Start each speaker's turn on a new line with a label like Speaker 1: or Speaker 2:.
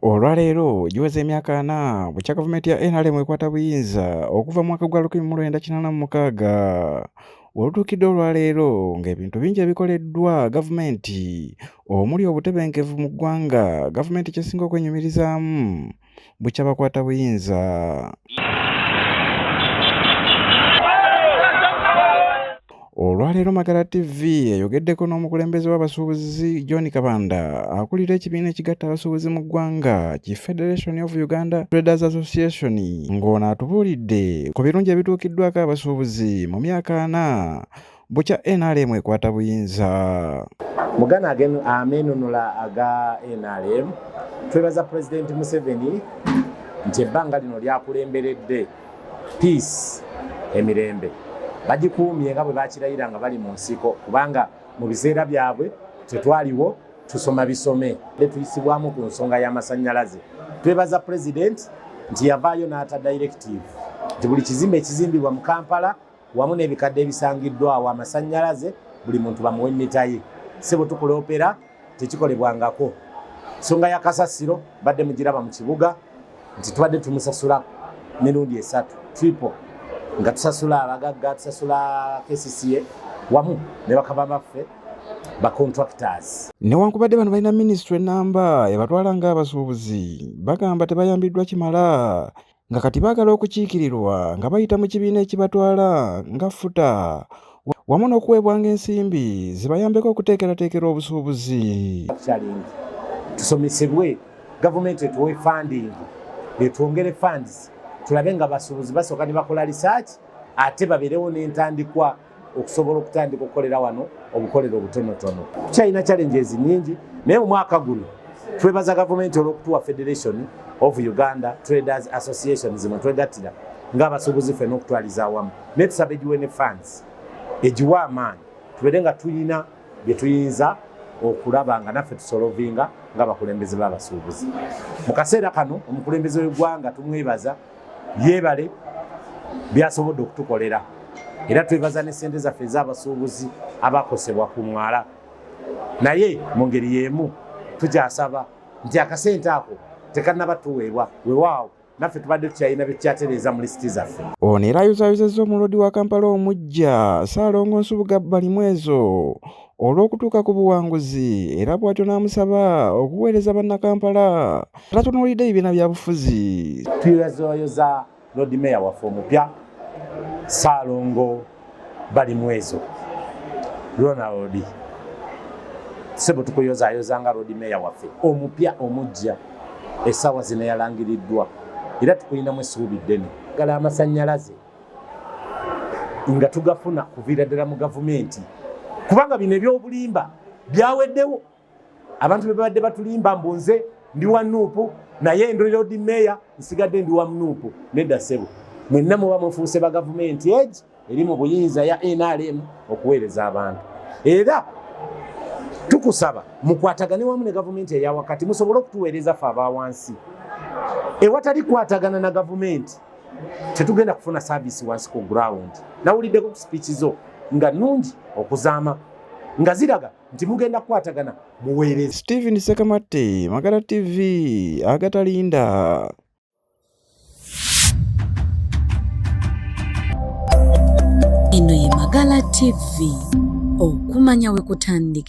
Speaker 1: Olwaleero giweze emyaka 40 bukya gavumenti ya NRM ekwata buyinza okuva mu mwaka gwa 1986 welutuukidde olwaleero ng'ebintu bingi ebikoleddwa gavumenti omuli obutebenkevu mu ggwanga gavumenti kyesinga okwenyumirizaamu bukya bakwata buyinza. Olwaleero Magala TV eyogeddeko n'omukulembeze w'abasuubuzi John Kabanda akulira ekibiina ekigatta abasuubuzi mu ggwanga ki Federation of Uganda Traders Association ng'ono atubuulidde ku birungi ebituukiddwako abasuubuzi mu myaka 40 bukya NRM ekwata buyinza.
Speaker 2: Mugana ameenunula aga NRM, twebaza Pulezidenti Museveni nti ebbanga lino lyakulemberedde peace, emirembe bagikuumye nga bwe bakirayira nga bali mu nsiko, kubanga mu biseera byabwe tetwaliwo, tusoma bisome tuyisibwamu ku nsonga y'amasannyalaze. Twebaza Pulezidenti nti yavaayo n'ata directive nti buli kizimbe ekizimbibwa mu Kampala wamu n'ebikadde ebisangiddwawo amasannyalaze buli muntu bamuwe mita ye. Ssebo tukuloopera tekikolebwangako. Nsonga ya kasasiro badde mugiraba mu kibuga nti tubadde tumusasula mirundi 3 triple, nga tusasula abagagga, tusasula KCCA wamu ne bakaba baffe ba contractors.
Speaker 1: Newankubadde bano balina minisitule ennamba ebatwala ng'abasuubuzi, bagamba tebayambiddwa kimala nga kati baagala okukiikirirwa nga bayita mu kibiina ekibatwala nga FUTA wamu n'okuweebwanga ensimbi zibayambeko okuteekerateekera obusuubuzi.
Speaker 2: Tusomesebwe, gavumenti etuwe funding, etwongere funds, tulabe nga abasuubuzi basooka ne bakola research ate babeerewo n'entandikwa okusobola okutandika okukolera wano obukolero obutonotono. Tukyalina challenges nnyingi, naye mu mwaka guno twebaza gavumenti olw'okutuwa Federation of Uganda Traders Association zimwe twegattira ng'abasuubuzi ffenna okutwaliza awamu, naye tusaba egiwe ne funds egiwe amaanyi tubeere nga tulina bye tuyinza okulaba nga naffe tusolovinga ng'abakulembeze b'abasuubuzi. Mu kaseera kano omukulembeze w'eggwanga tumwebaza, yeebale byasobodde okutukolera, era twebaza ne ssente zaffe ez'abasuubuzi abakosebwa ku mwala. Naye mu ngeri y'emu tukyasaba nti akasente ako tekannaba tuweebwa, weewaawo naffe tubadde tukyalina bye tukyatereeza mu lisiti zaffe.
Speaker 1: Ono era ayozaayozezza omuloodi wa Kampala omuggya Ssaalongo Nsubuga Balimwezo olw'okutuuka ku buwanguzi, era bw'atyo n'amusaba okuweereza bannakampala atatunuulidde ebibiina bya bufuzi.
Speaker 2: Tuyozayoza Lord Mayor waffe omupya Ssaalongo Balimwezo Ronald, ssebo tukuyozayoza nga Lord Mayor waffe omupya omuggya essaawa zino yalangiriddwa, era tukulinamu essuubi ddene. Gala amasannyalaze nga tugafuna kuviira ddala mu gavumenti, kubanga bino ebyobulimba byaweddewo. Abantu be babadde batulimba mbu nze ndi wa Nuupu naye ndi Lord Mayor nsigadde ndi wa Nuupu. Nedda ssebo, mwenna muba mufuuse ba gavumenti egi eri mu buyinza ya NRM okuweereza abantu. Era tukusaba mukwatagane wamu ne gavumenti eya wakati musobole okutuweereza ffe aba wansi. Ewatali kukwatagana na gavumenti tetugenda kufuna service wansi ku ground. Nawuliddeko ku speech zo nga nnungi okuzaama nga ziraga nti mugenda kukwatagana muweereze.
Speaker 1: Stephen Sekamatte, Magala TV, agatalinda.
Speaker 3: Eno ye Magala TV, okumanya we kutandikira.